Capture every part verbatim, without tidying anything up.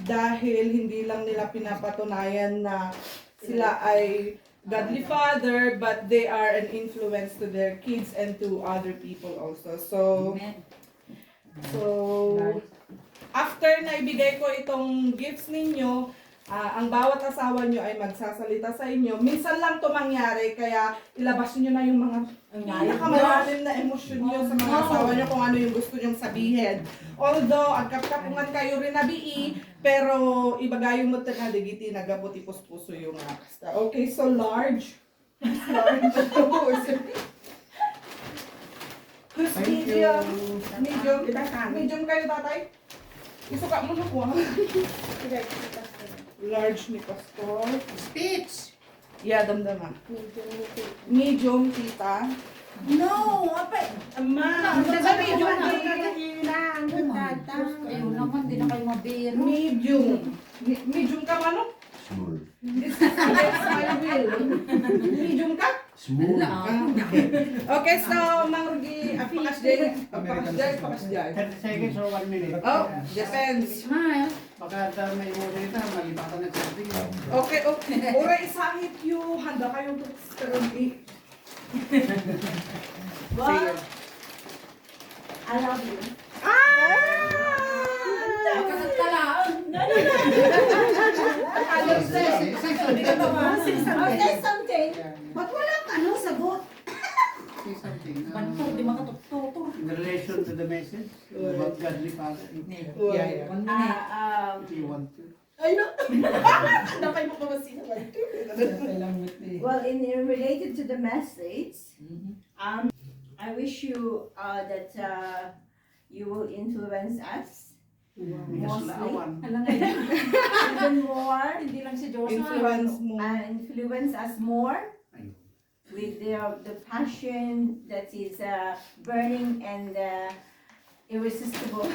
dahil hindi lang nila pinapatunayan na sila ay godly father, but they are an influence to their kids and to other people also. So, Amen. so, after na ibigay ko itong gifts ninyo, ah, ang bawat asawa nyo ay magsasalita sa inyo. Minsan lang to mangyari, kaya ilabas nyo na yung mga pinakamalalim na emosyon nyo sa mga asawa nyo kung ano yung gusto nyong sabihin. Although, agkapkapungan kayo rin na bii, pero ibagayo mo na digiti nagapu ti puspuso yung nga. Basta, okay, so large. Large. Who's Thank you. medium? Medium? Medium kayo, tatay? Isuka mo na po, ha? Large ni Pastor. Speech! Yeah, damdama. Medium, tita. No! Apay! Ama! Ang dami, Ano yung ba? ano, kanina, ang tata. Kayo naman, di na kayo mabiro. Medium. Me- medium ka, Manong? Small. This is against my will. Medium ka? Small. Ah, okay. Okay, so, Mang Rudy, ah, pakas dyan, pakas dyan, pakas dyan. Thirty seconds or one minute. Oh, depends. Smile. Baka may muli na, malipatan na something. Okay, okay. Ora isangit yu, handa kayo to. Well, I love you. Ah! Makasagkalaan. Say, say, say something. I'll say something. Yeah, yeah. Ba't walang ano, sagot? Say something. Bantog, di makatututor. In relation to the message about godly father, Yeah, yeah. One minute. Ah, um, if you want to. Ay, no. Napay mo pa ba sila? Well, in, in related to the message, um, I wish you uh, that uh, you will influence us Yes, mostly, lawan. Alam nga yun. Even more, Hindi lang si Joshua. Influence mo. Uh, influence us more Ayun. With the, the passion that is uh, burning and uh, irresistible,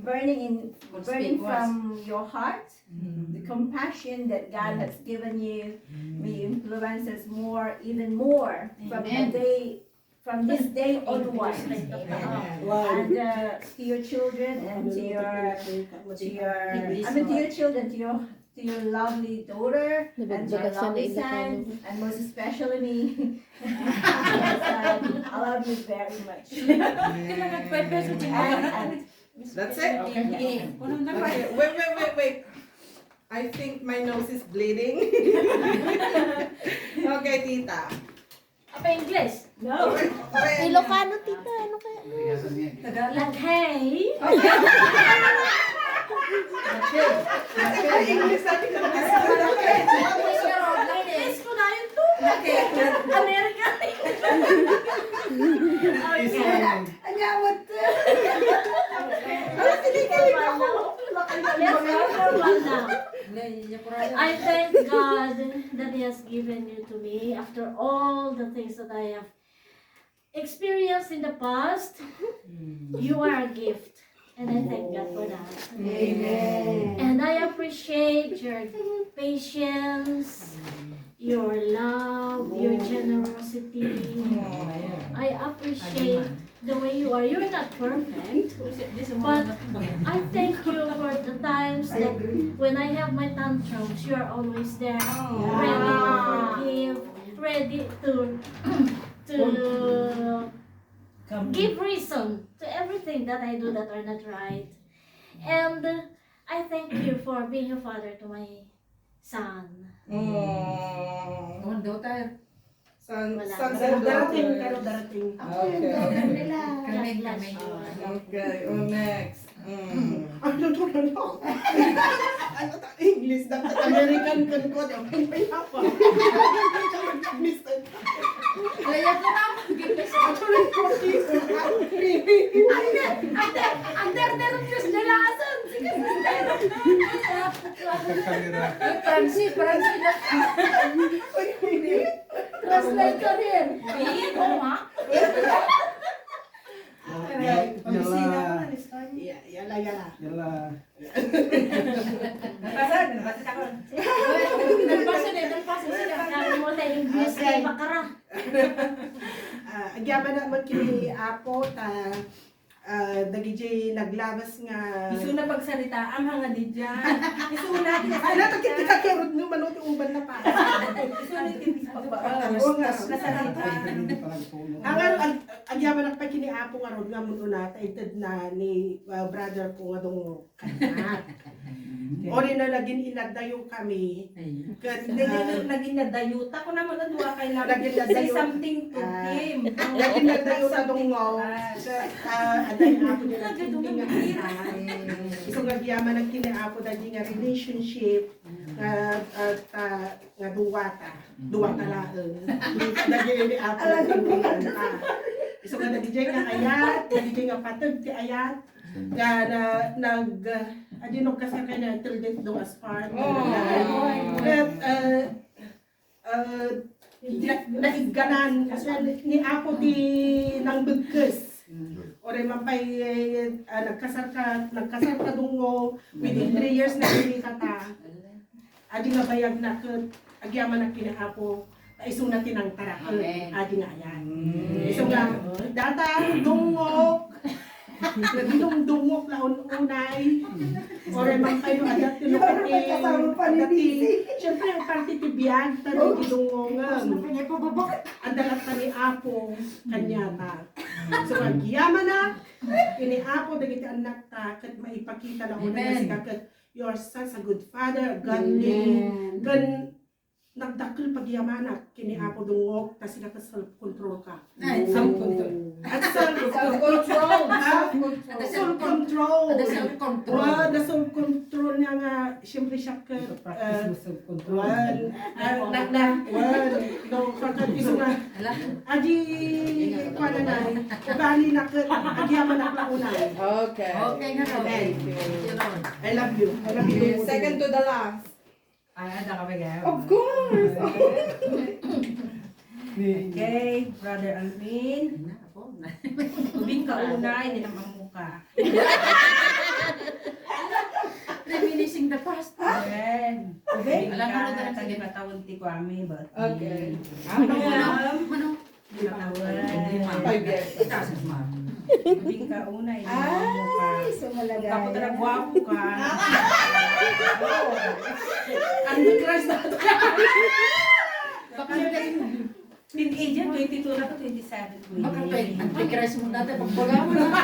burning in Good burning speak, from your heart, Mm. The compassion that God has given you may influence us more, even more from the Amen. Day, from this day onwards. Amen. And uh, to your children and to your to your I mean to your children, to your to your lovely daughter and your lovely son, and most especially me. Son, I love you very much. Kailangan five pesos din. And, and That's it? Okay. Okay, wait, wait, wait, wait. I think my nose is bleeding. Okay, tita. Apa English? No. Wait, wait. Ilocano, tita. Ano kaya? Bigasan niya. Tagalog. Hey! English natin ka. English ko na yun to. American English. Okay. Anyawat. Yes, formal na. I thank God that He has given you to me after all the things that I have experienced in the past. You are a gift, and I thank God for that. Amen. And I appreciate your patience, your love, your generosity. I appreciate the way you are. You're not perfect, but I thank you for the times that when I have my tantrums, you are always there, ready to forgive, ready to to give reason to everything that I do that are not right. And I thank you for being a father to my son. Mm. One daughter. Son, Wala. son, Pero son, darating, daughter. Pero darating. Okay. Kami, kami. Okay, oh, next. Mm. Ano to na lang? Ano ta? English na. American kan ko. Di ako may hapa. Mister. Kaya ko na mag-English. Actually, Portuguese. Under, under, under Diyos na lason. Sige, sister. Francis, Francis. Uy, hindi. Translate ka rin. Hindi, oo nga. Ay, yala. Ya, yala, yala. Yala. Nabasa, nabasa ako. Nagpasa na, nagpasa siya. Sabi mo na English, Okay. Kay Bakara. Ah, agyaman na man kini Apo, ta, ah, dagiti naglabas nga Isuna pagsaritaam, nga didiay. Isuna ti Ay, natakit kita kay Rod no, mano ti umban na pa. Isuna ti Oo, nga, nasarita. Ang, ang, agyamanak pay ken ni Apo ngarud nga mun-una, ta ited na ni, ah, brother ko nga dungngok. Kaniak. Ori na nagin inaddayo kami. Ay. Ket, Nagin, ah, nagin nadayuta ko naman, ano, kailangan Nagin say nadayo. something to Ah, him. Nagin nadayo sa dungngok. Ah. Ket, ah, aday ako nila Nagin tinding nga dungngok. Ay. Isu nga agyamanak ken ni Apo dagiti nga relationship nga, ah, ta-, nga duwata. Duwata laeng. Dagiti ni Apo Alam mo. nagtindingan ta. Isu nga dagiti nga ayat, dagiti nga pateg ti ayat, nga na, nag, ah, adi nagkasakay na till death do us part. Oh. Ket, ah, ah, na, naigganan, as in, ni Apo ti nangbegkes. Ori man pay, ah, nagkasarka, nagkasarka dungngok, within three years na inikata. Adi nga bayagna ket agyamanak ken ni Apo, ta isuna ti nangtaraken. Amen. Adi nga ayan. Mm. Isu nga, data, dungngok, nagidungdungngok la un-unay. Ore man kayo, adat ti Yung lukati, kasama pa ni adat ti, P C. Siyempre, ang parte ti biyag, ta Oh. nagidungngok nga. Tapos na pinipababa. Ang dalat pa ni Apo, kanyata. So, agyamanak, ken ni Apo, dagiti annak ta, ket maipakita la una Amen. nga sika, ket You are such a good father, godly. Amen. Ken nagdakkel pagyamanak ken ni Apo Dungngok, ta sika ket self-control ka. Ay, self-control. At self- Self-control. Ah, Self-control. Self-control. Ada self-control. Wa, ada self-control niya nga, siyempre siya ket, Practice ah, mo self-control. wan, ah, na, na, wan, no, pagkat isu nga, Ala. Adi, kuwan na na, ugali na ket, agyamanak la una. Okay. Okay na, Lord. Amen. Thank you, Lord. I love you. I love you. Second to the last. Ay, ada ka ba, gaya? Of course. Okay, Brother Alvin. Ay, na, ako na. Ubing ka una, hindi na mamuka. Reminiscing the past. Amen. Okay. Ubing Alam mo ka, na, tali matawon ti kuami, but Okay. Ano, ano, ano? Matawon. Ay, yes. Itaas mo, ma'am. Ubing ka una, hindi na mamuka. Ay, so malagay. Tapos talaga, gwapo ka. Ang crush na ito. Baka Teenager, twenty-two na to, twenty-seven, Baka twenty-eight. Pwede, antichrist mo dati, pagbaga mo na.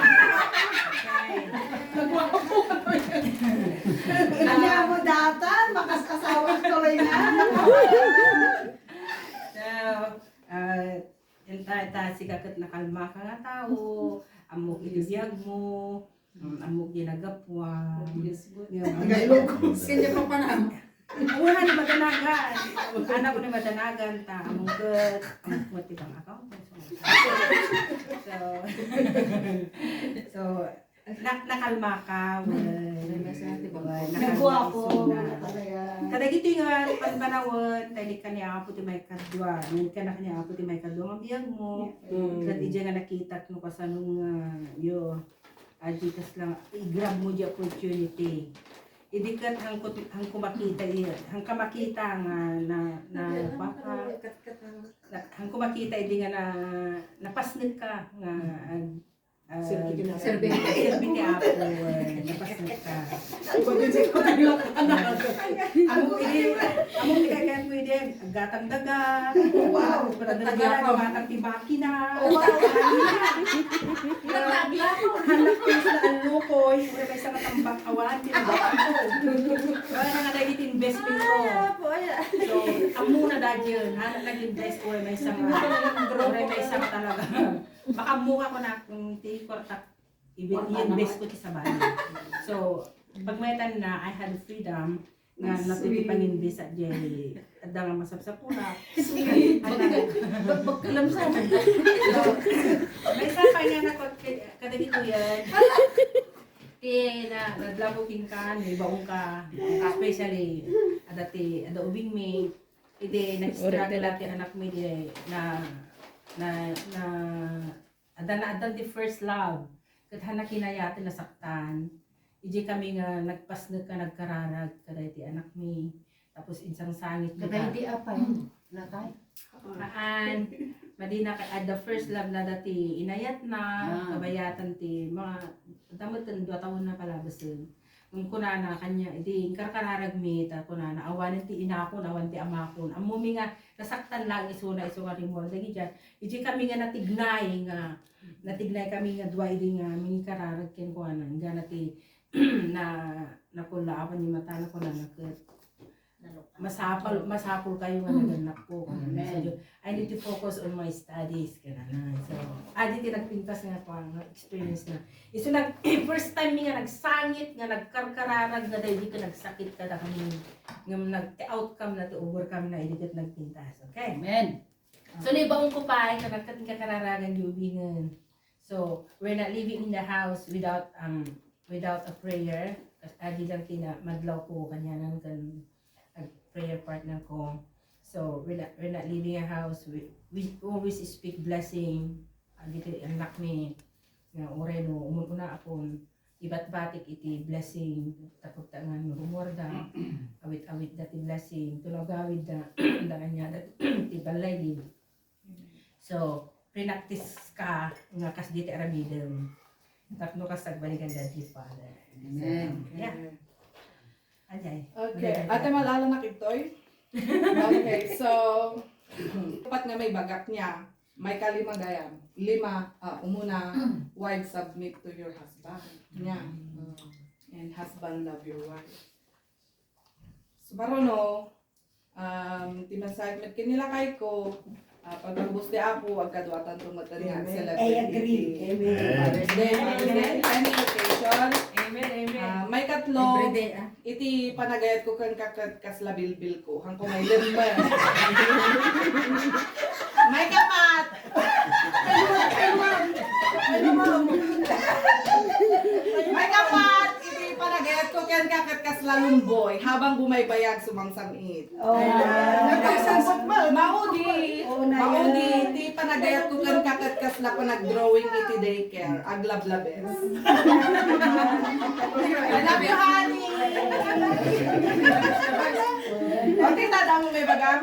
Nagwapo ka pa yan. Ano mo data? Makas asawa tuloy na. So, ah, yung ta-, ta-, sika ket nakalma ka nga tao, ammok iti biag mo, Mm, ammok di nagapuan. Yes, good. Nga, Taga Ilocos. Kanya pa pa na. Una ni madanagan. Anak ko ni madanagan, ta, among ket, among ket ti bang account. So, so, na-, nakalma ka, well, Nagwapo. Nakalma ka. Talaga. Kadagiti nga panpanawon, ta inikkan ni Apo ti maikadua. Inikkan ni Apo ti maikadua nga biag mo. Mm. Ket idiay nga nakitak no kasano nga, yo. Adi kasla, i-grab mo di opportunity. Idi ket hangko, hangko makita iya, hangka makita nga na, na, baka, na, hangko makita idi nga na, napasnek ka nga, ah, Serbi ka na. Serbi. Serbi ti Apo, eh, napasnek ka. Iba din sa pagkakilala ka na. Amo idi, amo idi kaya mo idi, gatang daga. Wow. Gatang daga. Gatang ti makina. Wow. Hanap ko sa Alukoy, wala may isang tambak awan, di ba? Wala na nga naging investment ko. Ay, apo, ay. So, amo na dahil, hanap naging invest ko, may isang, wala may isang talaga. Baka mukha ko na kung ti kwarta, i-invest ko ti sabali. So, pagmayatan na, I had freedom, nga Ang napiti sweet. Paninbis a jay, adda nga masapsapula. Sweet. Ano? Bagbagkalam sa. May isa pa nga na, kadagito yan. Ti na, nadlabo king kan, may baong ka, especially, adda ti, adda ubing mi, iti nag-struggle ti anak mi, di, na, na, na, adda na, adda ti first love. Ket hana kinayat ti nasaktan. Idiay kami nga nagpasnek nga nagkararag kadagiti anak mi. Tapos insangsangit mi Kadagiti ta. Apay, natay? Haan, madina ka, ah, the first love na dati inayatna, Ah. kabayatan ti mga, dametten dua tawen na palabasen. Ngem kunana kaniak, idi inkarkararagmi, ta kunana, awanen ti inakon, awan ti amakon. Ammomi nga nasaktan laeng isuna, isu nga rimmuar dagidiay. Idi kami nga natignay nga, natignay kami nga dua idi nga mangikararag kenkuana, inggana ti na, nakullaawan ni matana, kunana ket, "Masapul, masapul kayo nga nagannakko," kunana. Amen. So, "I need to focus on my studies," kunana. So, adi ti nagpintas nga kuan nga experience na. Isu nag-, first time mi nga nagsangit, nga nagkarkararag, nga daydi ket nagsakit kadakami. Ngem nag-, ti outcome na, ti overcome na, idi ket nagpintas. Okay? Amen. So, naibaon ko pay, ket nagkat-, inkarkararagan di ubingen. So, we're not living in the house without, um, without a prayer. Kas adi lang ti na-, madlaw ko kanianan ken ag-, prayer partner ko. So, we're not, we're not living a house. We, we always speak blessing. Adi ti annakmi nga uray no umun-unaakon, ibatbatik iti blessing. Tapos ta nga rummuarda, awit-awitda ti blessing. Tulagawidda, anda kaniada ti balay di. So, pinaktis ka nga kasdi ti aramidem. Tapno kas agbaligan dati, Father. Amen. So, yeah. Ajay. Okay. Ate, malala na kitoy? Okay, so, upat nga maibagak niya. May kalima gayam. Lima, ah, umuna, wife, submit to your husband. Niya. Mm. And husband, love your wife. So, barono, Um, ti mensahe met ken ni lakayko, ah, pagtalbos ti Apo, agkaduatanto met nga celebrate. I agree. Amen. Father's Day, Mother's Day, any occasion. Amen, amen. Ah, may katlo, iti panagayatko kenka ket kasla bilbilko. Hanko may lemmer. May kapat. May kapat, iti panagayatko kenka ket kasla lumboy, habang bumaybayag, sumangsam-it. Oh. Ayan. Nagkasabot mo. Maudi. Oh, na yan. Maudi, ti panagayatko kenka ket kasla panagdrawing iti daycare, aglablabes. I love you, honey. O, tita, damo may bagam?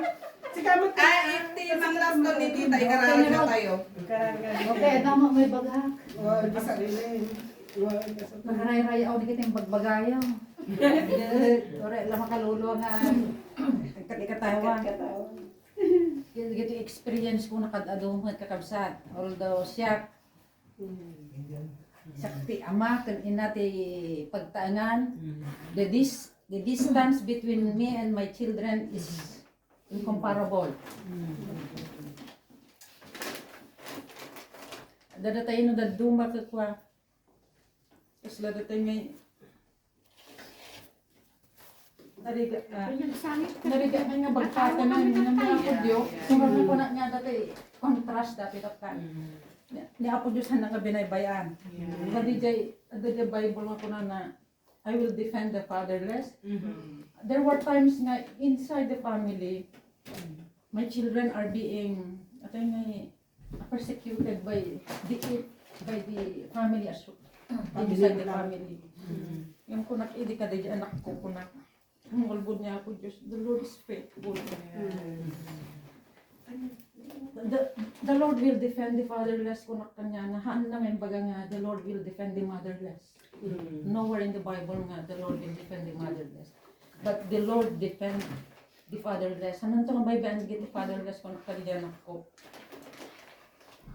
Sikamot ka. Ay, iti manglas ko ni tita, ikararag na tayo. Ikararag. Okay, damo may bagak. Oh, di sarili. Nakarayraya ako di kita yung bagbagayo. Ore, lang makaluluwa nga. Ikatawa. Ikatawa. Iti experience ko na kad-adu, mga kakabsat. Although siya, siya ti ama, ken ina ti pagtaengan, the dis-, the distance between me and my children is incomparable. Dada tayo no dadduma kakwa. Kasla datay may narigat, ah, narigat na nga bagpatanan nga mga Apo Dios. Sumama ko na nga datay contrast dati tapkan. Ni, ni Apo Dios han nga binaybayan. Dadi jay, dadi jay Bible nga kunana, "I will defend the fatherless." There were times nga inside the family, my children are being, atay nga, persecuted by the, by the family as well. Inside the family. Yung kunak, idi kada di anak ko, kunak, "Ang ulbod niya ako, Diyos, the Lord is faithful." The, the Lord will defend the fatherless, kunak kanya na, haan na may baga nga, "The Lord will defend the motherless." Nowhere in the Bible nga, "The Lord will defend the motherless." But the Lord defend the fatherless. Hananto nga baybayan dagiti fatherless, kunak kadi anakko.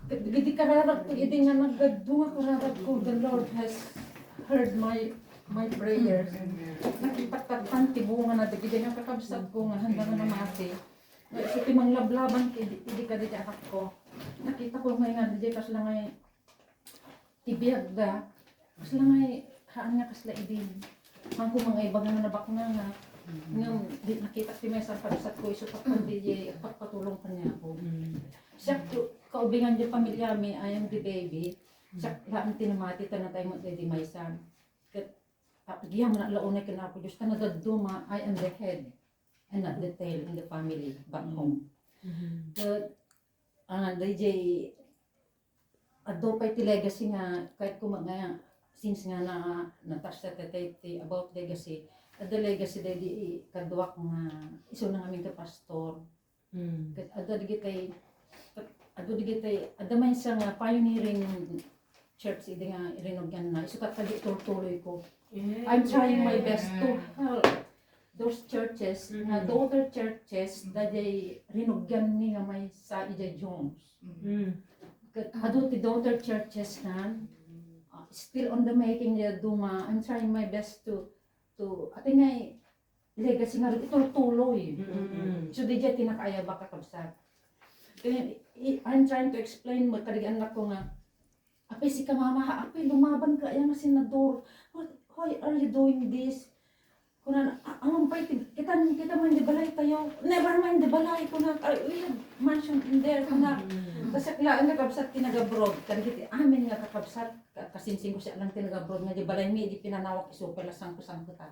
Dagiti kararagko, idi nga nagdaddo nga kararagko, the Lord has heard my, my prayers. Nakitaktaktan ti bunga na dagiti nga kakabsatko nga handa nga namati. Nga isu ti manglablaban idi, idi kadi anakko. Nakita ko nga nga, dagiti kasla nga ti biagda, kasla nga, haan nga kasla idi. Haanko nga ibaga nga nabaknangak. Ngem di nakitak ti maysa a kabsatko, isu tapno di agpagpatulong kaniako. Siak ti kaubingan ti pamiliami, I am the baby. Siak laeng ti namati, ta natay met daydi maysa. Ket, ah, agyamanak la unay ken Apo Dios, ta nadadduma, I am the head and not the tail in the family back home. Ket, ah, dayjay Adu pay ti legacy nga, kahit kuma nga, since nga na, natas ta ti, ti about legacy, adda legacy daydi kaduak nga isuna ngamin nga pastor. Mm. Ket adda dagiti, adda dagiti, adda maysa nga pioneering church idi nga rinugianna. Isu ket kadi itultuloyko. I'm trying my best to help those churches, nga daughter churches, daydiay rinugianmi nga maysa idiay Jones. Mm. Ket adu ti daughter churches nan, uh, still on the making, daydiay adu nga, I'm trying my best to, to, ati nga legacy nga itultuloy. Mm. So, daydiay ti nakaayabak, kakabsat. Kaya, i-, I'm trying to explain mo, kadagiti annakko nga, "Apay sika, mama, ha, apay lumabanka aya nga senador? What, why are you doing this?" Kuna, "A-, awan pay ti, kita, kita man di balay tayo." "Never mind di balay," kuna, "I, we have mansion in there," kuna. Mm. Kasi kailangan na kabsat ti nag-abroad. Kadagiti amin nga kakabsat, ka-, kasinsingko siya lang ti nag-abroad nga di balay mi, di pinanawak isu, pala sangko-sangko ta.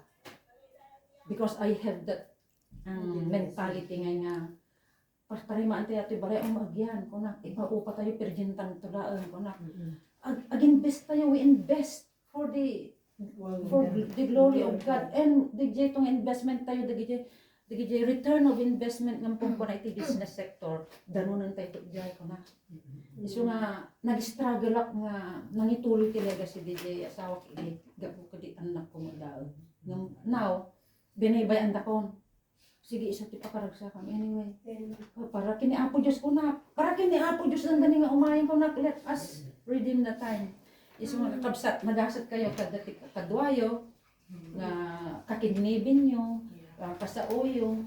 Because I have that, um, mentality nga, nga, "Partarimaan tayo atoy balay, um, agyan," kuna, "Ipaupa tayo, pergentan to laeng," kuna. Mm-mm. Ag-, ag-invest tayo, we invest for the, for the glory of God. And dagitoy nga investment tayo, dagitoy, dagitoy return of investment nga mapungpuna iti business sector, danunen tayo to, ijay, kuna. Mm-mm. Isu nga, nag-struggle ak nga nangituloy ti legacy dagiti asawak idi gapu kadagiti annakko nga laeng. Ngem now, binaybay-andakon. Sige, isu ti pakaragsakam. Anyway, para ken ni Apo Dios, kuna, para ken ni Apo Dios, dandani nga umayen, kuna, let us redeem the time. Isu nga, kakabsat, nagasat kayo, kada ti kaduayo, nga kakidnibinyo, ah, kasaoyo,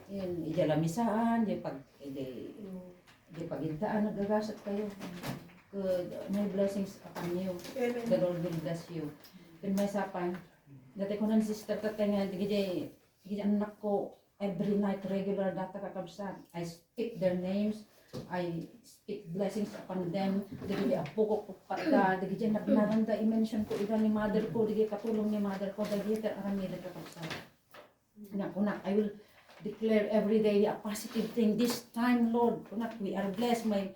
yun, idiay lamisaan, idiay pag-, idiay, idiay pagindaan, nagagasat kayo. Good, more blessings upon you. Amen. The Lord will bless you. Ken maysa pay, dayta kunak, sister, tatay nga, dagiti, dagiti annakko, every night, regular dayta, kakabsat. I speak their names. I speak blessings upon them. Dagiti apo ko, kuppat da, dagiti nagnananda, i-mention ko ida ni mother ko, dagiti katulong ni mother ko, dagiti aramid, kakabsat. Nga, kunak, I will declare every day a positive thing. This time, Lord, kunak, we are blessed. My,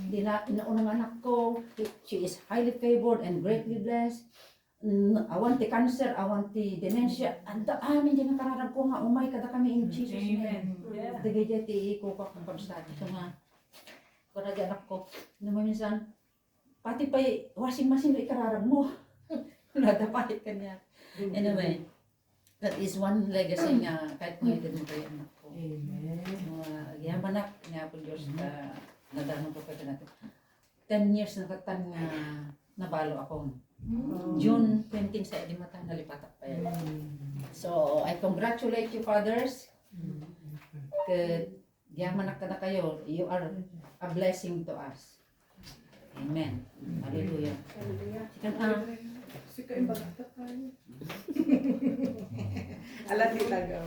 dina, inaunang anak ko, she is highly favored and greatly blessed. Mm, awan ti cancer, awan ti dementia. Adda amin ti nakararag ko nga umay kadakami in Jesus' name. Amen. Yeah. Dagiti ti iko, kakabsat. Isu nga, kuna ti anak ko, no, maminsan, pati pay washing machine no ikararag mo. Nada pay kaniak. Anyway, that is one legacy nga kahit mo ited mo kayo, anak ko. Amen. Nga, agyamanak ni Apo Dios ta nadano ko kay kanat. Ten years na katan nga nabalo ako. Mm. June twenty sa di mata nalipatak pa yan. Mm. So, I congratulate you, fathers. Mm. Ket agyamanak kadakayo, you are a blessing to us. Amen. Hallelujah. Hallelujah. Sikan, ah. Sika imbagak tayo. Ala ti tagaw.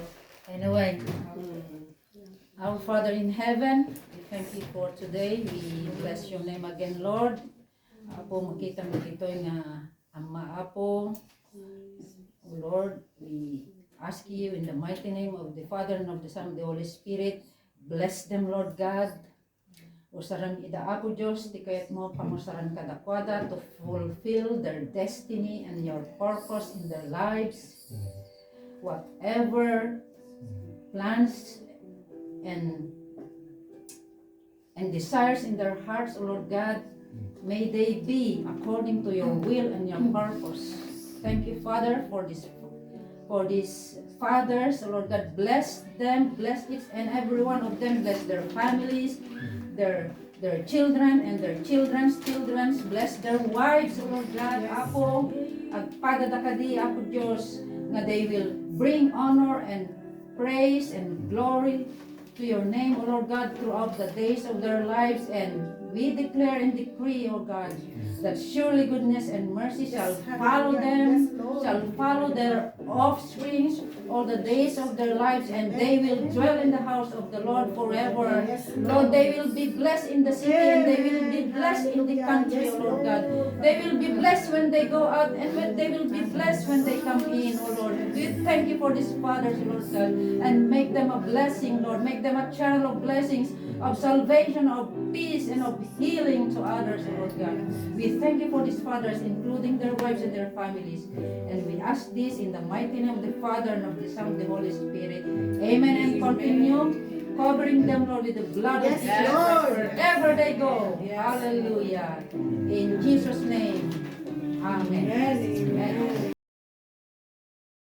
Anyway, mm. Our Father in heaven, we thank you for today. We bless your name again, Lord. Apo, makita mo ditoy nga Ama, Apo, O Lord, we ask you in the mighty name of the Father and of the Son and of the Holy Spirit, bless them, Lord God. Usaran ida, Apo Dios, ti kayatmo pangusaran kadakuada to fulfill their destiny and your purpose in their lives. Whatever plans and and desires in their hearts, O Lord God, may they be according to your will and your purpose. Thank you, Father, for this, for these fathers. O Lord God, bless them, bless each and every one of them, bless their families, their, their children and their children's children. Bless their wives, O Lord God. Apo, agpadada kadi, Apo Dios, nga they will bring honor and praise and glory to your name, O Lord God, throughout the days of their lives. And we declare and decree, O God, that surely goodness and mercy shall follow them, shall follow their offsprings all the days of their lives, and they will dwell in the house of the Lord forever. Lord, they will be blessed in the city, and they will be blessed in the country, O Lord God. They will be blessed when they go out, and when they will be blessed when they come in, O Lord. We thank you for these fathers, O Lord God, and make them a blessing, Lord. Make them a channel of blessings, of salvation, of peace, and of healing to others, O Lord God. We thank you for these fathers, including their wives and their families. And we ask this in the mighty name of the Father, and of the Son, and of the Holy Spirit. Amen. And continue. Covering them, Lord, with the blood of Jesus Christ wherever they go. Hallelujah. In Jesus' name. Amen. Amen.